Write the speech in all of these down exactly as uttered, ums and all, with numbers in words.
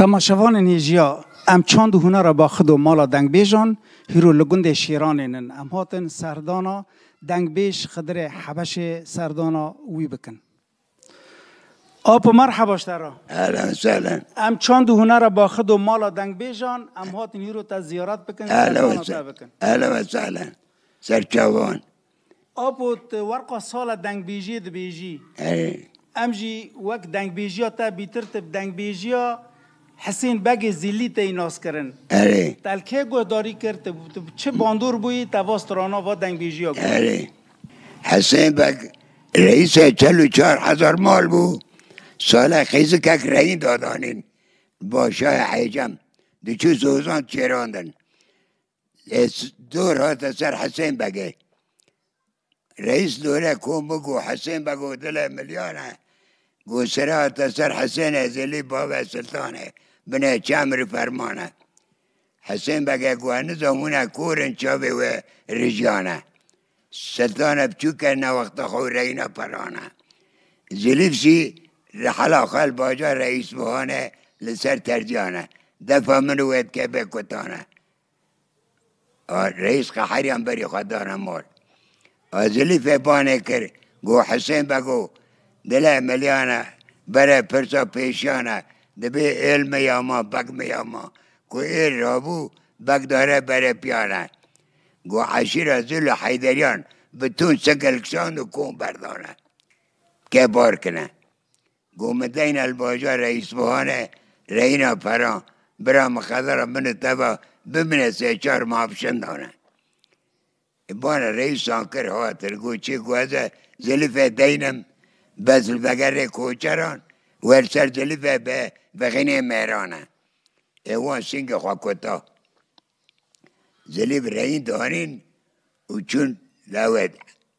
Temaşevanên hêjiya, em çand û hunera baxid û mala dengbêjan, hîro li gundê Şêranê nin. Em hatin serdana dengbêj Xidirê Hebeşê serdana wî bikin. Apo, merheba ji te re. Ehlen sehlen. Em çand û hunera baxid û mala dengbêjan, em hatin hîro te ziyaret bikin, Ehlen serdana se-, te bikin. Ehlen ve sehlen. Serçavan. Apo, tu werqa sala dengbêjiyê dibêjî. Erê. Em jî wek dengbêjiya te bîtir, tu bi dengbêjiya Hisên Begê Zîlî tê nas kirin. Erê. Te li kê guhdarî kir, tu, tu bi çi bandor bûyî, te va strana va dengbêjiya got? Erê. Hisên Beg reîsê çel û çar hezar mal bû. Sale xêzikek reyîn dadanîn. Başayê Ecem. Diçû zozan çêrandin. Lê s-, dor hate ser Hisên Begê. Reîs dore kom bû, got Hisên Bego dilê milyan e. Got sere hate ser Hisênê Zîlî bavê Siltanê, binê çemr û ferman e. Hisên Bege got, ez nizam hûn e kor in, çavê we rijiyane. Siltane biçûk e, ne wexta xwe reyna perane. Zîlîf jî rihela xwe li bajar Reîsbuhanê li ser terziyane. Defa min û wê dike bê kutane. A, reîs qeheriyan berî xwe dane mal. A, Zilîfê banê kir, got, Hisên Bego, dilê miliyane, bere pirsa pêşiyane, dibê êl miya ma, beg miya ma, ku êl rabû, beg dare bere piyane. Got, eşîra Zil û Heyderiyan, bi tûn sigil kişand û kom berdane. Ke bar kine. Got, min deyne li bajarê Îsfahane reyna peran, bira min xezera min û teva bimîne sê çar mah bi şindane. Bana reîsan kir hatir, got, çi ku ez e Zilîfê deynim, bes li vegerê koçeran, wer ser Zilîfê be vexînê mêran e. Ê wan singê xwe kota. Zilîf reyîn danîn û çûn lewê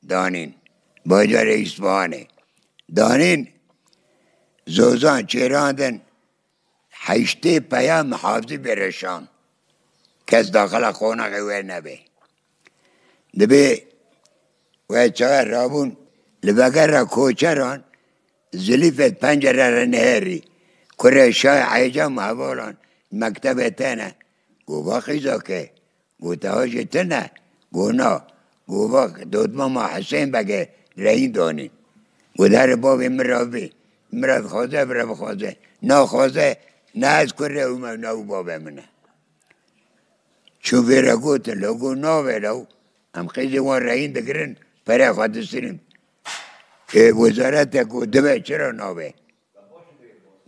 danîn. Bajarê Îsfahanê. Danîn zozan çêrandin, heştê peya mihafizî bêreşan. Kes daxila qonaxê wê nebê. Dibê wê çawa rabûn li vegera koçeran Zilîfê pencere re nihêrî. Kurê Şah Ecem hevalan mektebê te ne. Got, va qîzake, got, te ha jê tune? Got, na. Got, va dotmama Hisên Begê reyîn danî. Got, here bavê min re bê. Min re dixwaze, bi re bixwaze. Naxwaze, ne ez kurê û me, ne û bavê min e. Çû vê re gotin, lo got, navê lo. Em qîzê wan reyîn digirin, perê xwe distînin. Ê, wezaretê got, dibe çira navê?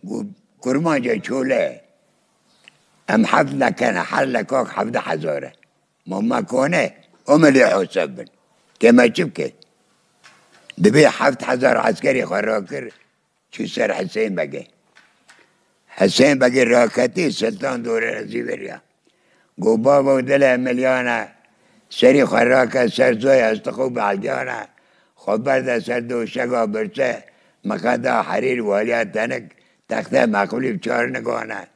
Got, kurmanca çole. Em heft nekene, her lekak hevdeh hezar e. Ma me kone, o me lê hesab bin. Kê me çi bike? Dibê heft hezar eskerê xwe rakir, çû ser Hisên Begê. Hisên Begê raketî, Siltan dore re zîveriya. Got, bavo, dilê miliyane, serî xwe rake ser zoya stixû belgiyane, xwe berde ser doşega birse, miqeda herîr waliya tenik, texte meqûlî bi çar nigane.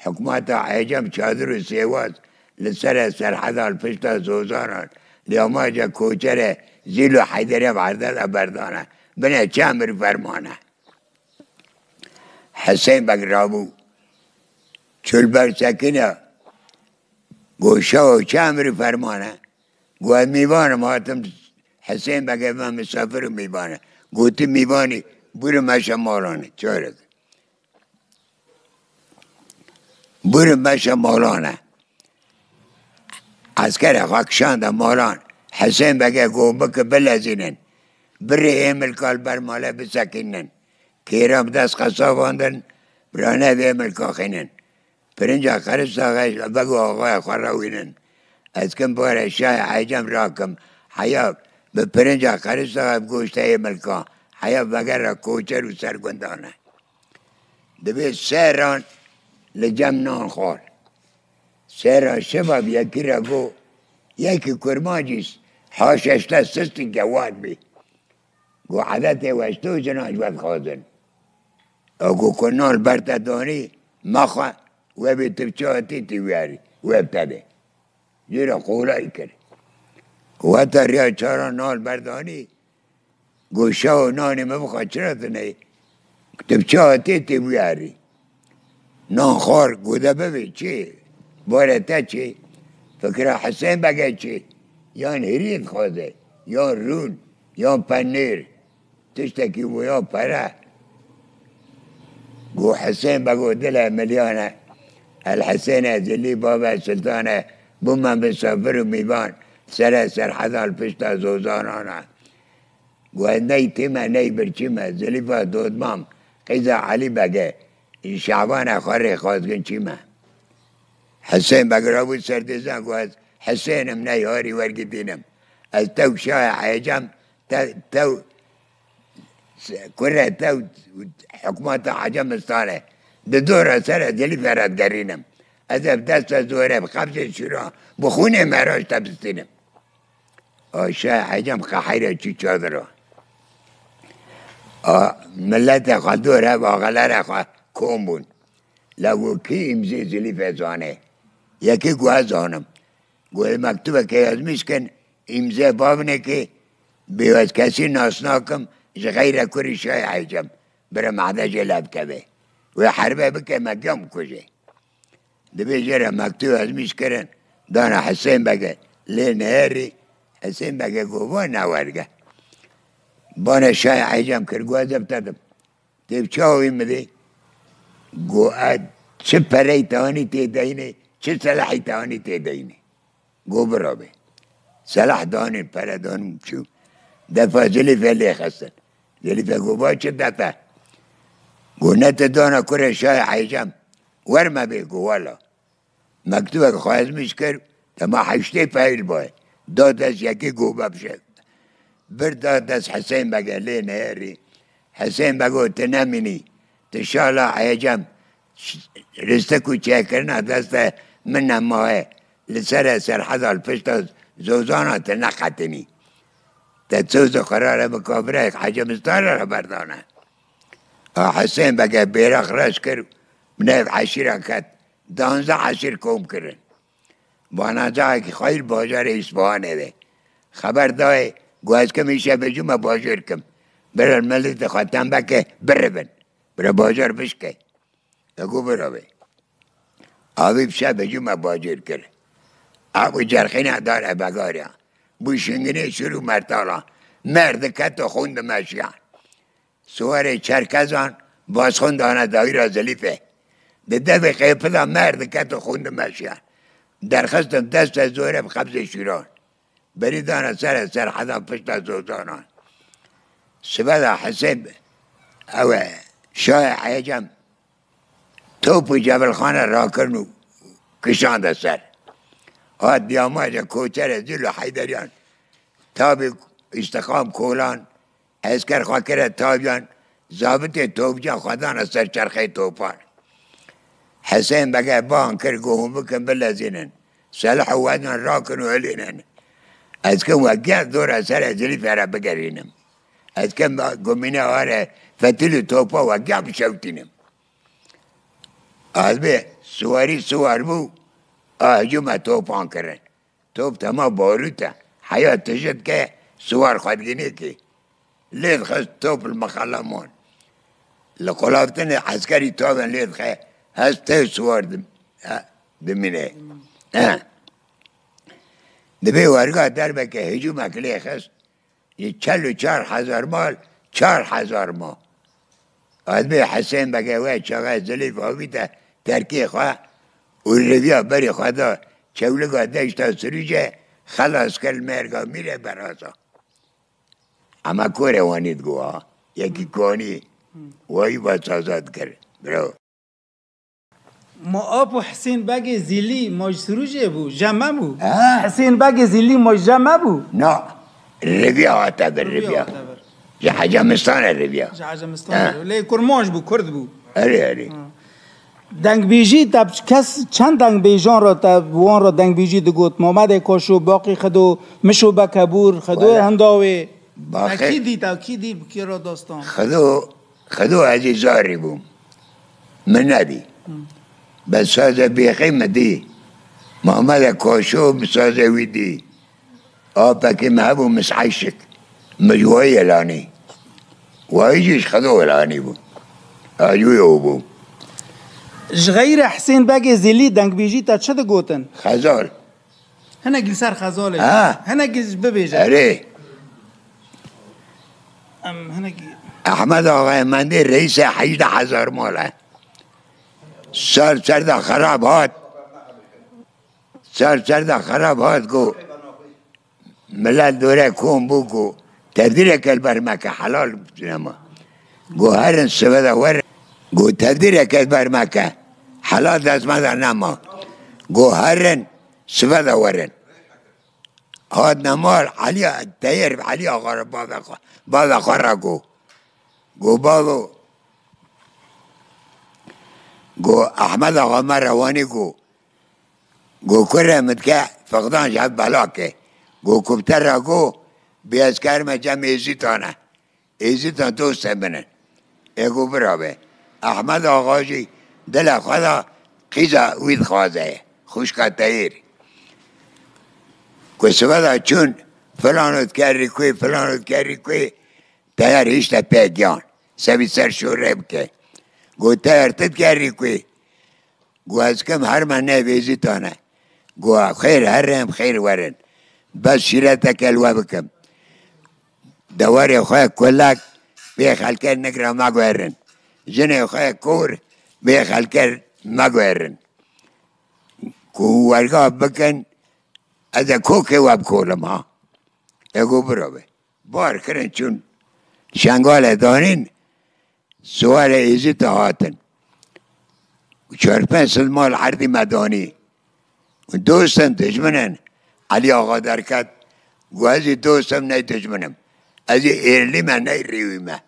Hikûmeta Ecem çadir û sêwaz li serê serheda li pişta zozanan, li amaca koçerê Zîl û Heyderiya bi erdê de berdane. Binê çi emir fermane. Hisên Beg rabû. Çû li ber sekine. Got, şew çi emir û fermane? Got, ez mîvan im, hatim Hisên Begê me misafir û mîvan e. Got, tu mîvan î, bûrê meşe malan e. Çare. Bûrê meşe malan e. Eskerê xwe kişande malan. Hisên Begê got, bike bilezînin. Birê ê milka li ber malê bisekînin. Kêra bi dest qesabandin, birane vê milka xînin. Pirinca qeristaxê ji Beg û axaya xwe re wînin. Ez kim barê Şahê Ecem rakim. Heya bi pirinca qeristaxê bi goşteyê milka. Heya vegera koçer û sergundan e. Dibê serran li cem nan xwar. Serra şeva bi yekî re got, yekî kurmancî haşeşte sistî gewat bî. Got, edetê we ji to jinan ji we dixwazin. Ew got, ku nan li ber te danî, mexwe, we bê tu bi çawa tê tê wiyarî, we bi te bê. Jê re qolay kir. Weta riya çaran nan li ber danî, got, şew nanê min bixwe, çira tu neyê? Tu bi çawa tê tê wiyarî? Nan xwar, gote bibê çi? Bare te çi? Fikra Hisên Bege çi? Yan hirî dixwaze, yan rûn, yan penîr. Tiştekî wê ya pere. Go Hisên Bego dile milyan e. El Hisên e, Zilî bavê Siltan e. Bûme misafir û mîvan. Sere serheda li pişta zozanan e. Go ez ney tîme, ney birçîme. Zilîfa dodmam. Qîza Elî Bege. Şaban e xwe rê xwazgin çîme. Hisên Beg rabû ser dizan, go ez Hisên im, ney harî wergitînim. Ez tew şaya Ecem, te-, tew kurê te û hikûmeta Ecemistan e. Di dora ser e Zilîfe re digerînim. Ez ê bi desta zor e, bi qebzê şûran, bi xûnê me re ji te bistînim. A şeh Ecem qeheyre çû çadira. A miletê xwe dor hev axelere xwe kom bûn. La go kî îmzê Zilîfe zane? Yekê go ez zanim. Go ê mektubeke yazmîş kin, îmzê bavnekê, bê ez kesî nas nakim, ji xeyre kurî şayê Ecem, bire mehde jê lev keve. Wê herbe bike, me giyan bikuje. Dibê jê re mektûb ezmîş kirin, dana Hisên Bege, lê neherî. Hisên Bege go va ne werge. Bane şayê Ecem kir, go ez ev te dim. Tê bi çawa wî min dê? Go ez çi perey te anî tê deynê, çi selehî te anî tê deynê. Go bira be. Selah danîn, pere danîn çû. Defa Zilîfe lê xistin. Zilîfe go va çi defe? Go ne te dana kurê şayê Ecem. Wer me bê, go wela. Mektubek xwe ezmîş kir, dema heştê peyl bayê. Da dest yekê go bebşe. Bir da dest Hisên Bege lê neherî. Hisên Bego tu nemînî. Tu şala Ecem. Ristik û çêkirina deste min nemaye. Li ser e serheda li pişta zozana tu neqetinî. Te soz û qerare bi kafirek Ecemistan re berdane. A Hisên Bege bêrex reş kir, bi nêv eşîra ket. Danzdeh eşîr kom kirin. Banacaxekî xweyr bajarê Îsfahanê de. Xeber dayê, got ez kim îşe bicûme bajêr kim. Bira miletê xwe tembeke biribin. Bira bajar bişke. E go bira be. Avî bi şe bicûme bajêr kir. Ev û cerxîna dare begariya. Bû şinginê şir û mertala. Mer diketo xûn dimeşiya. Siwarê Çerkezan, bazxûn dane dayîra Zilîfê. Di devê qêpila mer diketo xûn dimeşiya. Derxistin deste zor e bi qebzê şûran. Berî dane ser e serheda pişta zozanan. Sibe de Hisên, ew e, şayê Ecem top û cebilxane rakirin û kişande ser. Hat diyamaje koçerê Zîl û Heyderiyan. Tabî îstiqam kolan, esker xwe kire tabiyan, zabitê topcan xwe dane ser çerxê topan. Hisên Bege ban kir, got hûn bikin bilezînin. Selih û wedin rakin û hilînin. Ez kim we gel dora serê Zilîfe re bigerînim. Ez kim gumîne are fetil û topa we gel bişewtînim. Azbê siwarî siwar bû, a hicûme topan kirin. Top tema barût e. Heya tije dike siwar xwe digînê kê. Lê dixist top li mexela man. Li qolavtinê eskerî tavên lê dixe, hest tê siwar dim-, e, dimîne. E. Dibê werga derbeke hicûmek lê xist. Ji çel û çar hezar mal, çar hezar ma. Adbê Hisên Bege we çaxê Zilîf avîte terkê xwe û rêviya berê xwe da çewliga deşta Sirûce, xelas kir li mêrga mîrê berasa. Ema korê wanî digo ha. Yekî kanî wayî va saza dikir. Bro. Ma apo Hisên Begê Zîlî ma ji Sirûcê bû, je me bû. Ha? Hisên Begê Zîlî ma je me bû. Na, rêviya hate vir, rêviya. Rêviya hate vir. Ji Ecemistanê rêviya. Ji Ecemistanê. Ha. Lê Kurmanc bû, Kurd bû. Erê, erê. Ha. Dengbêjî te bi kes, çend dengbêjan re te wan re dengbêjî digot? Mamedê Koşo, Baqî Xido, Mişo Bekebûr, Xidoyê Wele. Hindawê. Baxê. Te kî dî, te kî dî, bi kî re dostan? Xido, Xido ez ê zarî bûm. Min nedî. Hı. Be sazê bêxî min dî. Mamedê Koşo bi sazê wî dî. Apekî me hebû Mis Eşik. Min ji wayî elanî. Wayî jî ji Xido elanî bû. Ez wî ew bû. Ji xeyre Hisên Begê Zilî dengbêjî te çi digotin? Xezal. Hinek li ser Xezalê. Ha. Hinek bibêje. Erê. Em hinek Ehmed Axayê Mendê reîsê hejdeh hezar mal e. Sar ser de xerab hat. Sar ser de xerab hat ku Milet dore kom bû ku tevdîreke li ber me ke, helal nema. Go herin sibe de werin. Go tevdîreke li ber me ke, helal dest me de nema. Go herin sibe de werin. Hat nemal Elî Teyêr, Elî Axa re bavê xwe, bavê xwe re go. Go bavo. Go Ehmed Axa me re wanî go. Go kurê min dike fiqdan ji hev bela ke. Go ku bi te re go, bê ez kerime cem Êzîtan e. Êzîtan dostê min in. Ê go bira be. Ehmed Axa jî dilê xwe de qîza wî dixwaze ye. Xwişka Teyêr. Ku sibe de çûn, filano dikerî kuê, filano dikerî kuê, Teyar hişte pê giyan. Sebî ser şûrê bike. Go Teyar tu dikerî kuê. Go ez kim her me ne Êzîtan e. Go xêr herin, xêr werin. Bes şîreteke li we bikim. Dewarê xwe kulek bê xelkê nikra me guherin. Jinê xwe kor bê xelkê me guherin. Ku werga bikin, ez ê kokê we bikolim ha. Ê go bira be. Bar kirin çûn Şengalê danîn, siwarê Êzîta hatin. Çar pênc sed mal erdî me danî. Dost in, dijmin in. Elî Axa derket, got, ez jî dost im, ney dijmin im. Ez jî êrlî me, ney rîwî me.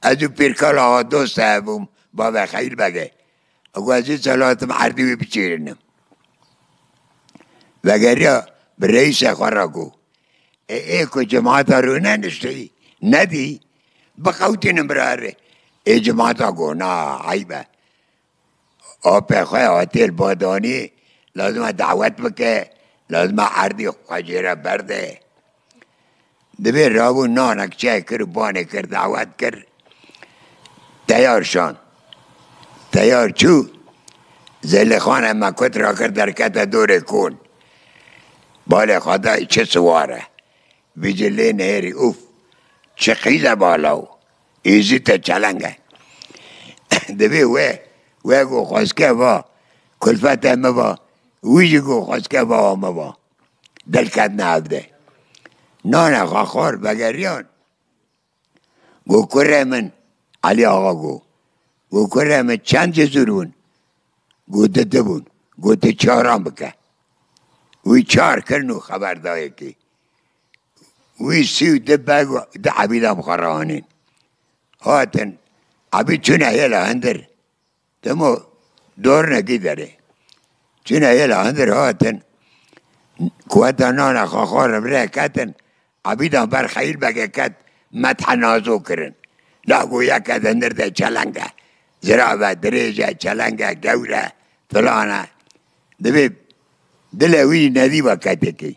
Ez û Pîrkal Axa dost hebûm, bavê Xeyîl Begê. Got, ez jî selatim erdî wî biçîrinim. Vegeriya bi reîsê xwe re got. Ê, ê ku cemaeta rûneniştî, nedî, biqewtînin birarê. Ê cemaeta got, na, eyb e. Apê xwe hatê li badanî, lazim e dawet bike, lazim e erdî xwe jê re berde. Divê rabû nanek çay kir û banê kir, dawet kir. Teyar şan. Teyar çû, Zelîxan e me kut rakir derkete dorê kon. Balê xwe da çi siwar e. Vî cilê nêrî ûf. Çi qîze bala o. Êzî te çeleng e. Divê we, we ku xwezke va, kulfete mi va, wî jî ku xwezke va, wa mi va. Dilketine hev de. Nane xwe xwar vegeriyan. Go kurê min, Elî Axa go. Go kurê min çend cizûr bûn? Go di di bûn. Go tu çaran bike. Wî çar kirin û xeber dayê kê. Wî sî û du beg û du ebîdan bi xwe re anîn. Hatin, ebîd çûne hêla hundir. Demo dorinekî derê. Çûne hêla hundir hatin. Kuweta nana xwe xwarin bi rê ketin. Ebîdan ber Xeyîl Begê ket, methe nazo kirin. La go yeke di hundir de çeleng e. Zirav e, dirêj e, çeleng e, gewr e, filan e. Divê dilê wî nedî ve ketekî.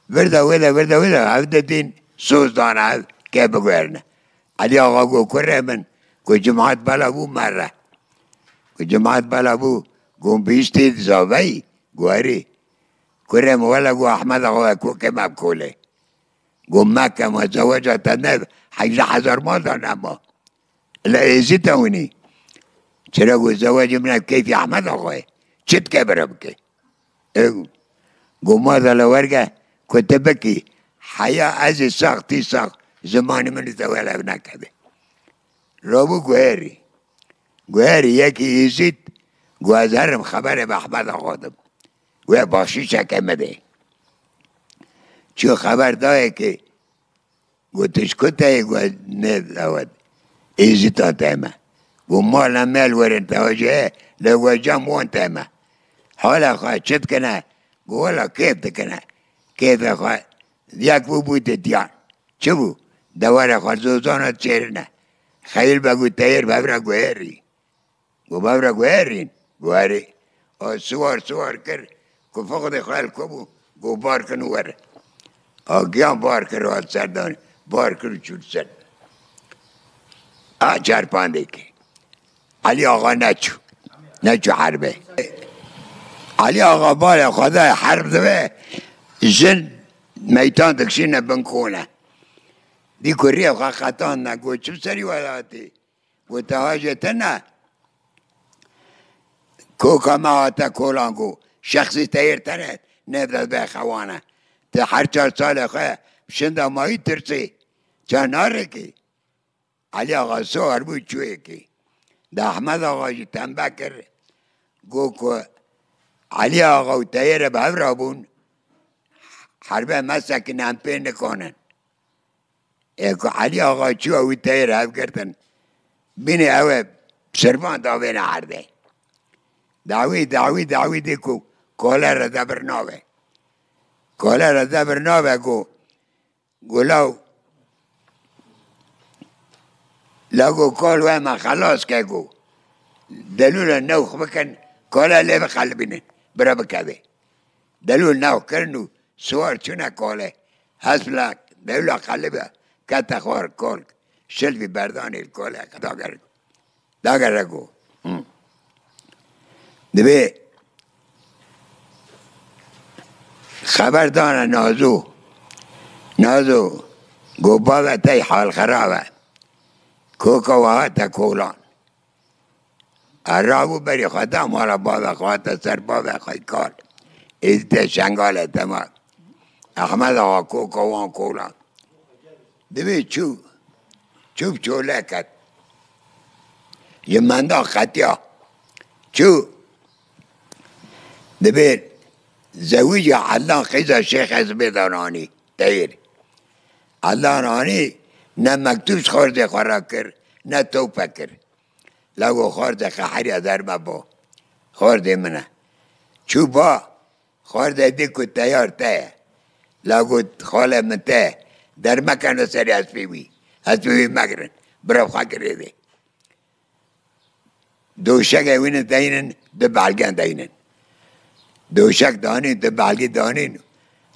Vir de wê de, vir de wê de, ev didîn soz dane ev ke biguherine. Elî Axa got, kurê min, ku cimat bela bû mere. Ku cimat bela bû, got bihîstê zaveyî, guherî. Kurê min wele got Ehmed Axa we kokê me bi kolê. Got meke ma zeweca te ne, hejdeh hezar mal da nema. Li Êzî te winî. Çira got zewecê min ev keyfî Ehmed Axa ye. Çi dike bira bike. Ew. Got ma da li werge ku tu bikî. Heya ez ê sax tî sax zimanî min li te welev nekeve. Rabû guherî. Guherî yekî Êzîd got ez herim xeberê bi Ehmed Axa dim. Wê baxşîşeke min de. Çû xeber dayê ki Got, tu ji ku te yî? Got, nê dawet. Êzîta te me. Got, mala me li werin te jî heye, lê got, cem wan te me. Hala xwe çi dikine? Got, wela kêf dikine. Kêfê xwe yek bû bû didiyan. Çi bû? Dewarê xwe zozana çêrine. Xeyil be got, teyir be vira guherî. Got, "Bavra guherîn." Guherî. O siwar siwar kir. Ku fixdê xwe li ku bû, got, "Bar kin û were." A giyan bar kir, hat serdanî. Bar kir û çû li ser. A çarpandê kir. Elî Axa neçû. Neçû herbê. Elî Axa balê xwe dayê herb dibe, jin meytan dikişîne bin kole. Dî ku rê xwe qetandine, got, "Çi serî we hatî?" Got, "Te hajê te ne. Koka me hate kolan," got, "Şexsî teyr te ne, ne de be xewane. Te her çar salê xwe şinda mayî tirsî. Ça narêkî?" Elî Axa sor bû çûyekî. De Ehmed Axa jî tembe kir. Got ku Elî Axa û teyêre bi hev re bûn, herbe me sekin, em pê nikanin. Ê ku Elî Axa çû ew û teyêre hev girtin. Bînê ew ê sirvan davêne erdê. Dawî, dawî, dawî dî ku kole re debir nabe. Kole re debir nabe ku Gulaw, lago kol we me xelas ke ku delûla newx bikin, kole lê bixelibînin, bira bikeve. Delûl newx kirin û siwar çûne kole. Hespla delûla xelibe kete xwar kol. Şilvî berdanî li kole dager. Dagere ku, hı. Divê xeber dane Nazo. Nazo, go bave tey hal xerab e. Koka we hate kolan. Erra bû berî xwe da mala bave xwe hate ser bave xwe kal. Êdî te Şengalê te ma. Ehmed Axa koka wan kolan. Divê çû, çû bi çolê ket. Ji menda qetiya. Çû. Divê zewîca Edlan qîza Şêxê Zibêdan anî. Teyr. Edlan anî ne mektûb ji xwarzê xwe re kir, ne tewpe kir. La got, "Xwarzê qeheriya derme bo. Xwarzê min e." Çû ba, xwarzê dî ku teyar te ye. La got, "Xalê min te ye. Dermekene serê hespê wî. Hespê wî megirin. Bira xwe girêdê." Doşekê wî ne deynin, du belgen deynin. Doşek danîn, du belgî danîn.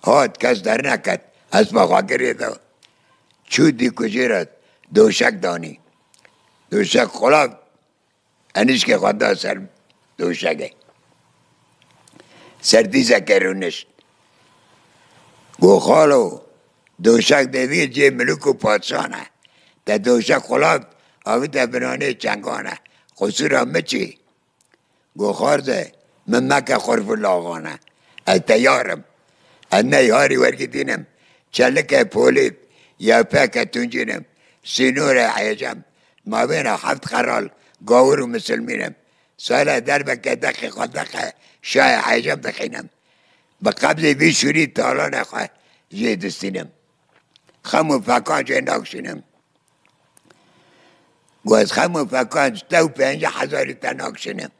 Hat, kes derneket. Hespa xwe girêda. Çû dî ku jê re doşek danî. Doşek xulav enişkê xwe da ser doşekê. Ser dîzekê rûnişt. Go, "Xalo, doşek devî cê milik û padşan e. Te doşek xulat, avî te binanê çengan e. Qusûra min çi?" Go, "Xwarze, min meke xurf û laxan e. Ez teyar im. Ez ne yarî wergitîn im. Çelike polît, yewpeke tuncîn im. Sînorê ecem. Mabêna heft qeral gawir û misilmîn im. Sale derbeke deqê xwe deqe şayê ecem dixînim. Bi qebzê vî şûrî talanê xwe jê distînim. Xem û fekan jê nakşînim." Got, "Ez xem û fekan ji te û pêncî hezarî te nakşînim.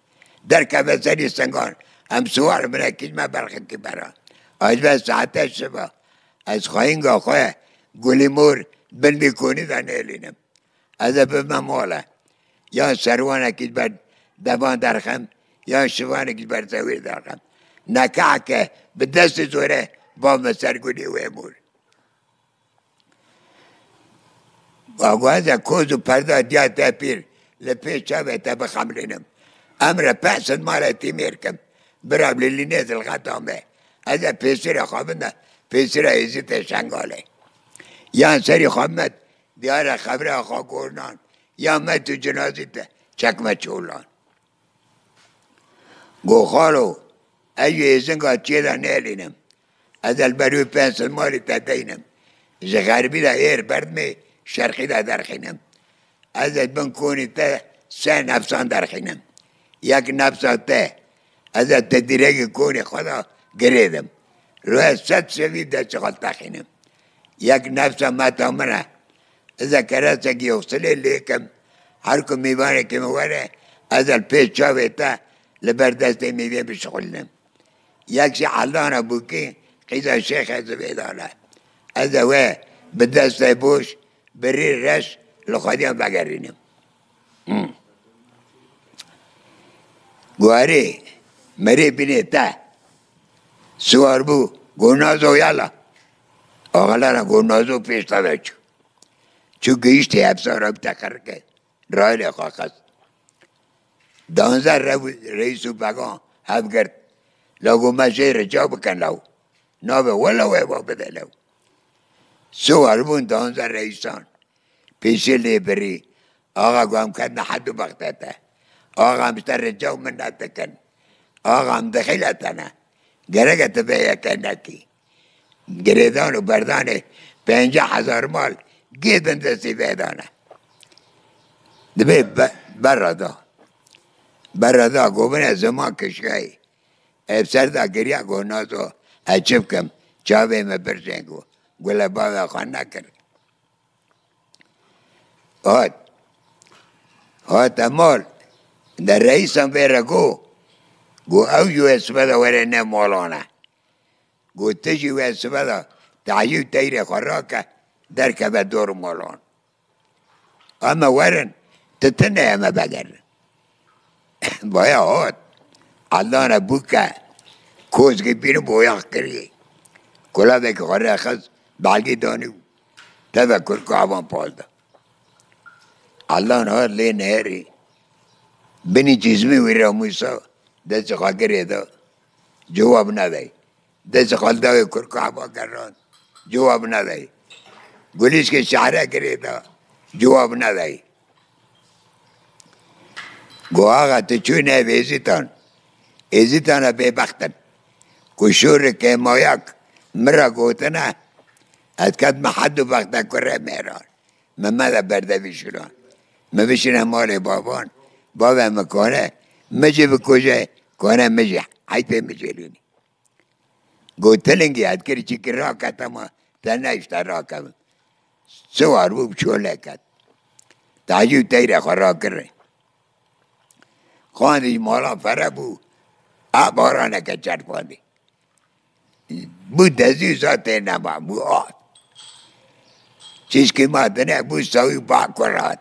Derkeve serî singan, em siwar bine kîj me berxikî bera. Ez ve saete şiva. Ez xweyinga xwe gulî mor bin vî konî de nêlînim. Ez ê bibime male. Yan serwanekî ji ber devan derxim, yan şivanekî ji ber zewîr derxim. Nekeheke bi destê zore bavme ser gulî wê mor." Aguheze koz û perda diya te pîr, li pê çavê te bixemlînim. Em re peh sed male tîmêr kim. Bira li lînê zilxeta me. Ez ê pêsîra xwe binde, pêsîra Êzîdê Şengalê. Yan serî xwe met, diyare xevre xwe gornan. Yan met û cinazî te çekme çolan. Go, "Xalo, ez ji êzinga çiyê de nêlînim. Ez el ber wî pênc sed malî te deynim. Ji xerbî de êr berdimê, şerqî de derxînim. Ez ê bin konî te sê nefsan derxînim. Yek nefsa te, ez ê te dîregî konî xwe de girêdim. Rûye sed şevî destê xwe texînim. Yek nefsa meta min e. Ez ê keresekî yoxsilê lêkim. Her ku mêvanekî min were, ez ê li pêş çavê te li ber destê mêvê bişixulînim. Yek jî Eldana Bûkî, qîza Şêxê Zibêdan e. Ez ê wê bi destê boş, bi rî reş li xwediyan vegerînim." Hmm. Guharê merê binê te siwar bû, go, "Nazo, yala." Axalara go, "Nazo pêş te de çû." Çû gihîştê hepsara bi teqerike. Rayê xwe xist. Danze rew-, reîs û pegan hev girt. La got, me jê re çav bikin lew. Nabe wela wê va bide lew. Siwar bûn danze reîsan. Pêşî lê birî. Axa got, em ketine hed û bextê te. Axa, em ji te re çav minnet dikin. Axa, em dixîle te ne. Gereke tu vê yekê nekî. Girêdan û berdanê pêncî hezar mal gê din destî vê dane. Dibê be-, berra da. Berra da, got, bine ziman kişkayî. Ev ser da giriya, got, nazo, ez çi bikim? Çavê me birjên, got. Gule bavê xwe nekir. Hat. Hate mal. De reîsan vê re got. Got, ew ji wê sibe de were ne malane. Got, tu jî wê sibe de tayî û teyrê xwe rake, derkeve dor malan. Em ê werin, tu tune em ê vegerin. Baya hat. Eldana bûke, kozkî bînin boyax kiriye. Kulavekî xwe rêxist, belgî danî û teve kurka avan pal da. Eldan hat lê neherî. Binî cizmî wî re Mûsa, destê xwe girê da. Cewab nedayî. Destê xwe li dawê kurka ava gerand. Cewab nedayî. Gulîşkê şehre girê da. Cewab nedayî. Got, axa, tu çûne ev êzîtan. Êzîtana bêbext in. Ku şûrikê mayak min re gotine, ez ketime hed û bexte kurê mêran. Min mede berdevî şûran. Min bişîne malê bavan. Bavê min kane, min jî bikuje, kane min jî. Heyfê min jê lûnî. Got, tilingî, ez kirî çîkî raketime, te nehişte rakevim. Siwar bû, bi çolê ket. Tacî û teyrê xwe rakirî. Xwendî ji mala fere bû, a baraneke çerpandî. Bû dezî û zatê nema, bû a. Çîşkî ma dine bû sawî bakuran.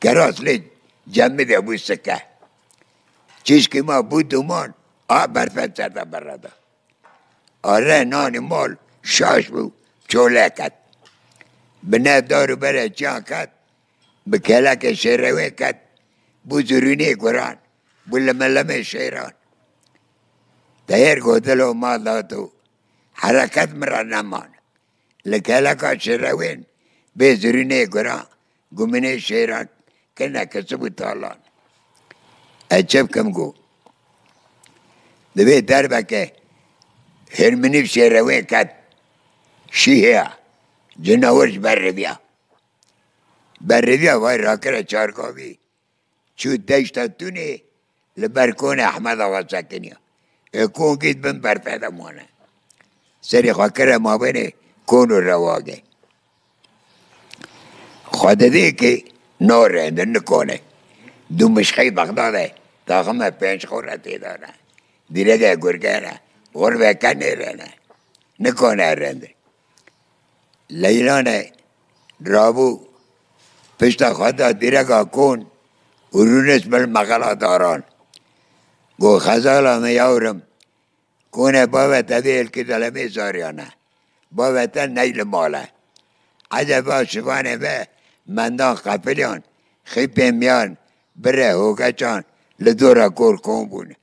Keras lê cemidê bû sike. Çîşkî ma bû duman, a berfe ser de bereda. Are nanî mal şaş bû, çolê ket. Bi ne dar û berê çiyan ket, bi kelekê şêrewê ket, bû zirûnê guran, bû limelemê şêran. Teyêr gotilo ma dato, hereket min re neman. Li keleka şêrewên bê zirûnê guran, guminê şêran kirine kesib û talan. Ez çi bikim ku? Divê derbeke hêrminî bi şêrewê ket. Şî heye. Cinawir ji ber riviya. Ber riviya vay rakire çarkavî. Çû deşta Tunê li ber konê Ehmed Axa sekiniya. Ê kon gît bin berfê de mane. Serê xwe kire mabênê kon û rewagê. Xwe didê ki narendin nikone. Du mişxey Bexdadê taxime pênc xore tê de ne. Dîrege gurge ne. Xurbeke nêrene. Nikone rende. Leylanê rabû pişta xwe da dîrega kon û rûnişt bil mexela daran. Got, Xezala min yawrim, konê bavê te vê ilkî delemê zariyane. Bavê te ney li mal e. Eceba şivanê ve mendan qefiliyan, xîpê miyan, birê hogeçan li dora kor kon bûne.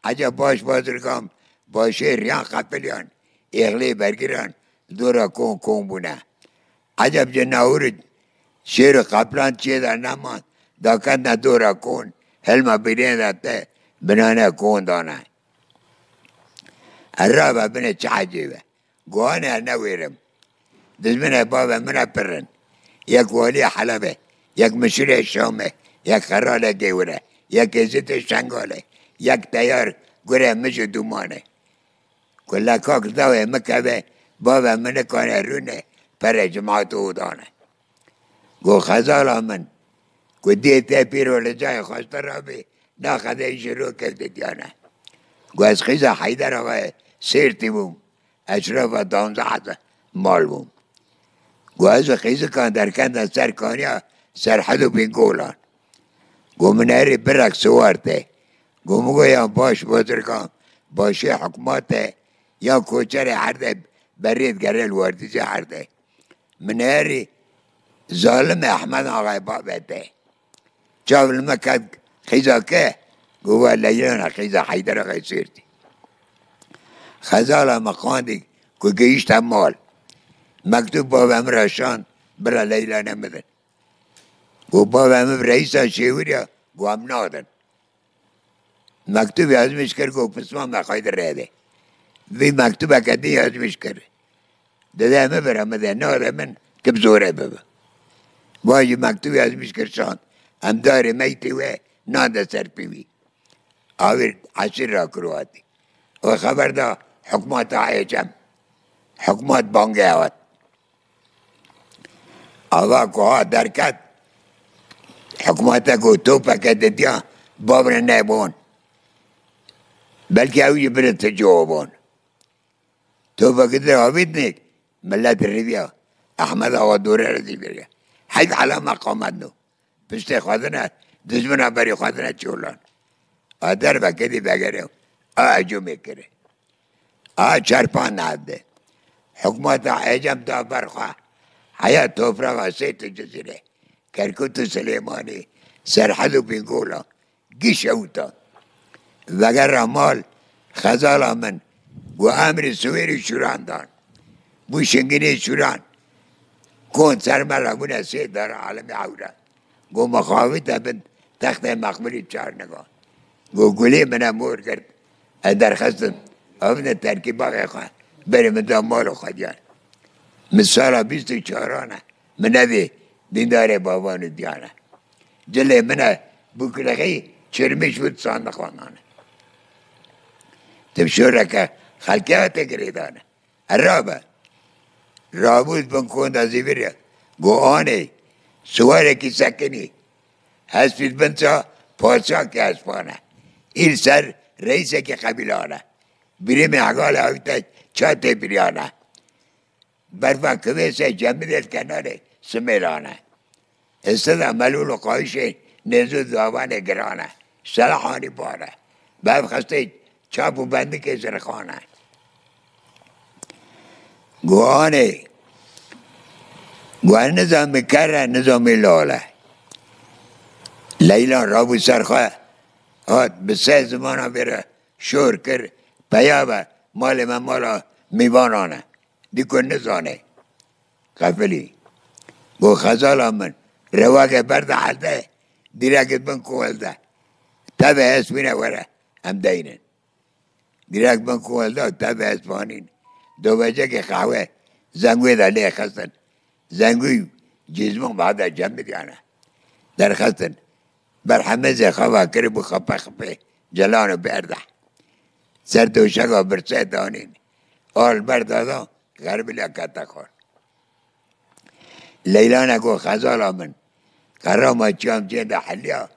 Eceb baş bazirgan, başê riyan qefiliyan, êxlê bergiran, dora kon kon bûne. Eceb ji nahûr û şêr û qeplan çê de neman, daketne dora kon, hilma bîrên de te binane kon dane. Erra ve bine çi ecêb e. Guhanê ez newêrim. Dijminê bavê min e pir in. Yek waliyê Helebê, yek mişirê Şamê, yek xeralê Gêwirê, yek êzîtê Şengalê, yek teyar gurê mij û dûmanê. Ku lekak li dawê min keve, bavê min nikane rûnê perê cimat û dane. Got, Xezala min, ku dê te pîro li cayê xweştir rabî, naxedê ji ro kevtî diyane. Got, ez qîza Heyder Axayê Sêrtî bûm, eşrefa danzdeh hezar mal bûm. Got, ez û qîzikan derkendin ser kaniya Serhed û Bîngolan. Got, min herî birek siwar tê. Got, min got, yan baş bazirgan, başê hikûmetê, yan koçerê erdê berê digere li werdîcê erdê. Min herî zalimê Ehmed Axayê bavê te. Çav li me ket, Xêza ke? Go va Leylana, xêza Heyder Axayê Sêrtî. Xezala min qandî ku gihîşte mal. Mektûb bavê min re şand, bira Leylana bidin. Go bavê min bi reîsa şêwiriya, go em nadin. Mektûb yazmîş kir, go pismam me xwedî rê de. Vî mektûbeke din yazmîş kir. Dide min bira min de, nade min, tu bi zorê bibe. Van jî mektûb yazmîş kir şand. Em darê meytê we nan de ser pîvî. Awir eşîr ra kir û hatî. O xeber da hikûmeta Ecem. Hikûmet bangê hat. Ava ku hat derket, hikûmete ku topeke didiya, bavre nebon. Belkî ew jî bire ti cewabon. Topeke di avîtnê, millet rêviya. Ehmed Axa dore re zîviriya. Heyf ala meqamet no. Piştê xwedine, dijmina berî xwedine çolan. A derve kedî vegere. A ecomê kire. A çerpan navde. Hikûmeta Ecem da ber xwe. Heya topraxa Sêrt û Cizîrê, Kerkûk û Silêmanî, Serhed û Bîngola, giş ewta. Vegera mal, xezala min, gu emrî siwêrî şûran dan. Bû şingînê şûran. Kon ser me re bûne sê dara alemê ewre. Go mixabite bin textê mexmilî çarniga. Go gulê min e mor girt. Ez derxistim. Evine terkî baxê xwe. Berê min da mal û xwediyan. Min sala bîst û çaran e. Min nevê dîndarê bavan û diyan e. Cilê min e bû kilexî çirmiş bû sandiqanan e. Tim şoreke xelkê hate girêdane. Hera be. Rabû di bin konda zîvir e. Go anê, siwarekî sekinî. Hespî di bin ça padşakê hespan e. Îl ser reîsekî qebîlan e. Birîmê hegalê awîte ça têpiryan e. Berfa kivêsê cemidê li kenarê simêlan e. Hêsida melûl û qayişê nêz û davanê giran e. Selahanî bar e. Bi ev xestê çap û bendikê zirxan e. Guhanê, guhan nizamî ker e, nizamî lal e. Leyla rabû ser xwe, hat bi sê zimana vê re şor kir, peya ve malê me mala mîvanan e. Dîko nizane. Qefilî. Go xezala min, rewake berde erde, dîrek di bin kuhel de. Tevê hespîne were, em deynin. Dîrek bin kuhel de, tevê hespanîn. Dovecekê qehwe, zengûyê de lê xistin. Zengûy cîzmin bade cemidiyane. Derxistin. Berhemêzê xeva kiribû xepe xepê, celan û berde. Ser doşeka birsê danîn. Al berda da, xerbîle kete xwar. Leyla ne got, xezala min, qerama çiyam cê de heliya,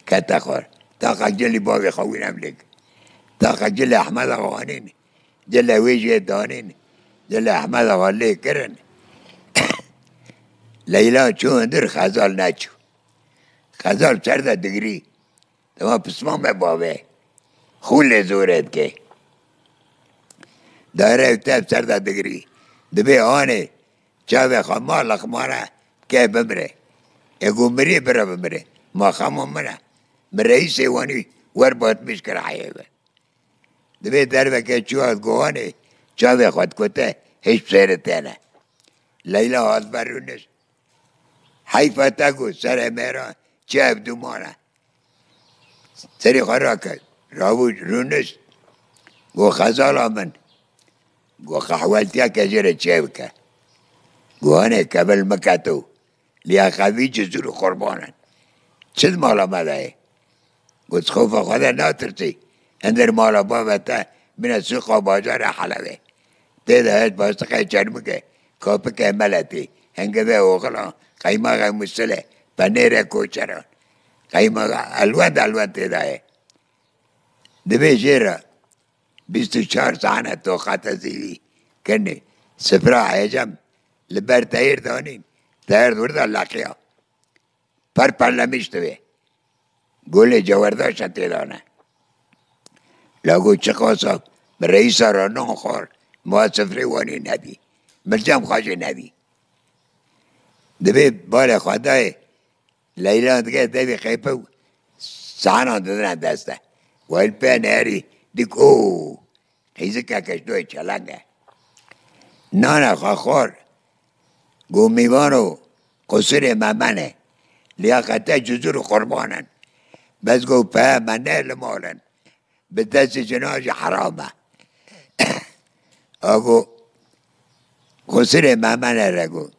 kete xwar. Taqa cilî bavê xwe wî nemlik. Taqa cilê Ehmed Axa anîn, cilê wê jê danîn, cilê Ehmed Axa lê kirin. Leyla çû hundir, xezal neçû. Xezal ser de digirî. Dema pismam me bavê. Xûn lê zorê dike. Daire ew tev ser de digirî. Dibê anê çavê xwe ma lexmane ke bimire. Ê ku mirî bira bimire. Ma xema min e. Min reîsê wanî wer batmîş kir heyê ve. Dibê derveke çû hat guhanê çavê xwe dikute hêj bi sêre têne. Leyla hat ber rûnişt. Heyfa te ku serê mêra çi ev duman e. Serê xwe rake, rabû rûnişt. Go xezala min. Go qehweltiyeke jê re çêbike. Guhanê kevil miketo. Liya xevî cizûr û qurban in. Çi di mala me de ye? Got, xofa Xwedê natirsî. Hindir mala bavê te bine sûqa bajarê Helebê. Tê de hest bastiqê çermikê, kapikê meletî, hingivê oxilan, qeymaxê musilê, penêrê koçeran. Qeymaxa elwend elwend tê de ye. Dibê jê re bîst û çar sane toqete zîvî kirinê. Sifra Ecem li ber teyr danîn, teyr di wir de leqiya. Per perlemiş divê. Golê cewerdaşa tê de ne. La got, çiqasa bi reîsa re nan xwar, ma sifrê wanî nebî. Mircem xwe jî nebî. Dibê balê xwe dayê, Leyla dige devê qeype û Sanan didine deste. Wel pê nêrî dik o. Qîzikeke ji doyê çeleng e. Nane xwe xwar. Got mîvan û qusirê me mene. Liyaqete cizir û qurban in. Bes got peye me ne li mal in. Bi destê jinan jî heram e. A got qusirê me mene re got.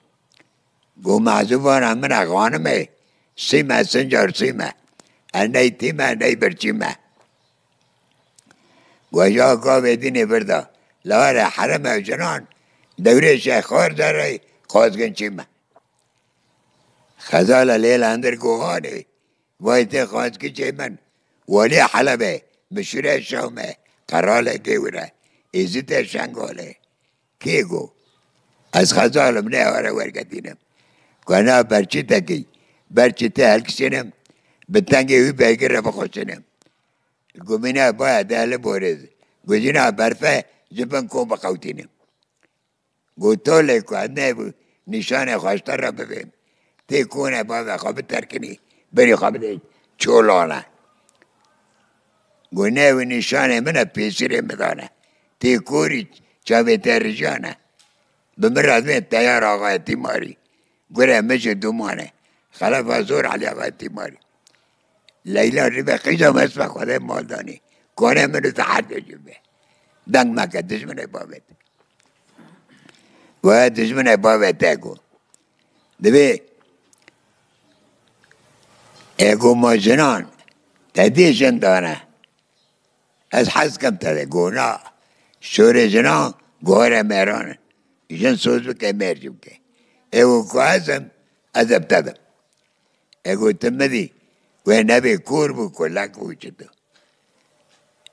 Got mezûvana min e xanimê, sîme sincar sîme. Ez ney tîme ney birçîme. Got ja gavê dînê vir da. Lare hereme jinan, dewrê şexar zerrey, xwazgin çîme. Xezala lêla hindir got hanê, vay tê xwazkiçê min, walî Helebê, mişûre Şamê, qeralê gewre, êzîtê Şengalê. Kê got? Ez Xezal im, ne were wergetînim. Got na berçî tekî, berçî te helkişînim, bi tengê wî beygir re bixweşînim. Gumîne baya de li borê, gujîna berfe ji bin kom biqewtînim. Got tolê ku ez nebû nîşanê xwe ji te re bibêm. Tê kone bavê xwe biterkinî, berî xwe bidê çolane. Got ne wî nîşanê min e, pêsîrê min dane. Tê korî çavê te rijane. Bi min re dibên teyar axayê Tîmarî. Gure min ji duman e. Xelefa zor Elî axayê Tîmarî. Leyla ribe qîza me spe xwedê mal danî. Kone min û te her du jî be. Deng meke dijminê bavê te. Waya dijminê bavê te got. Dibê ê got ma jinan te dê jin dane. Ez hez kim te de got na. Şorê jinan guhare mêran in. Jin soz bike mêr jî bike. Ê got ku ez im, ez ê bi te dim. Ê got tu midî, wê nebê kor bû, kulek bû çi tu.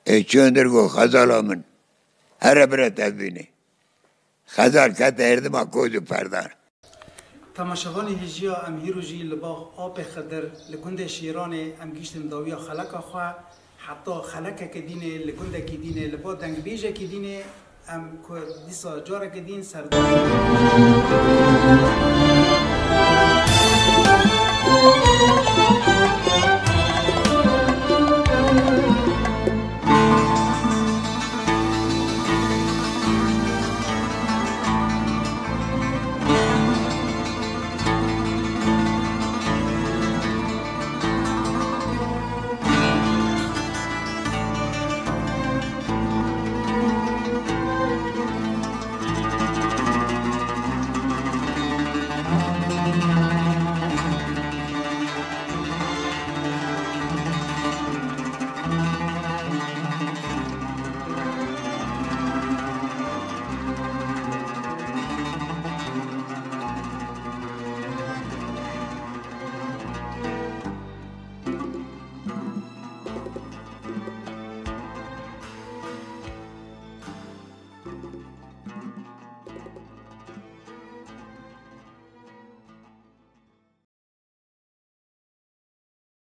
Ê çû hundir got xezala min. Here bire te bibînê. Xezal kete hêrdima koz û perdan. Temaşevanê hêjiya em hîro jî li ba Apê Xidir li gundê Şêranê em gihîştin dawiya xeleka xwe. Heta xelekeke dînê li gundekî dînê li ba dengbêjekî dînê em ku dîsa careke dîn serdana.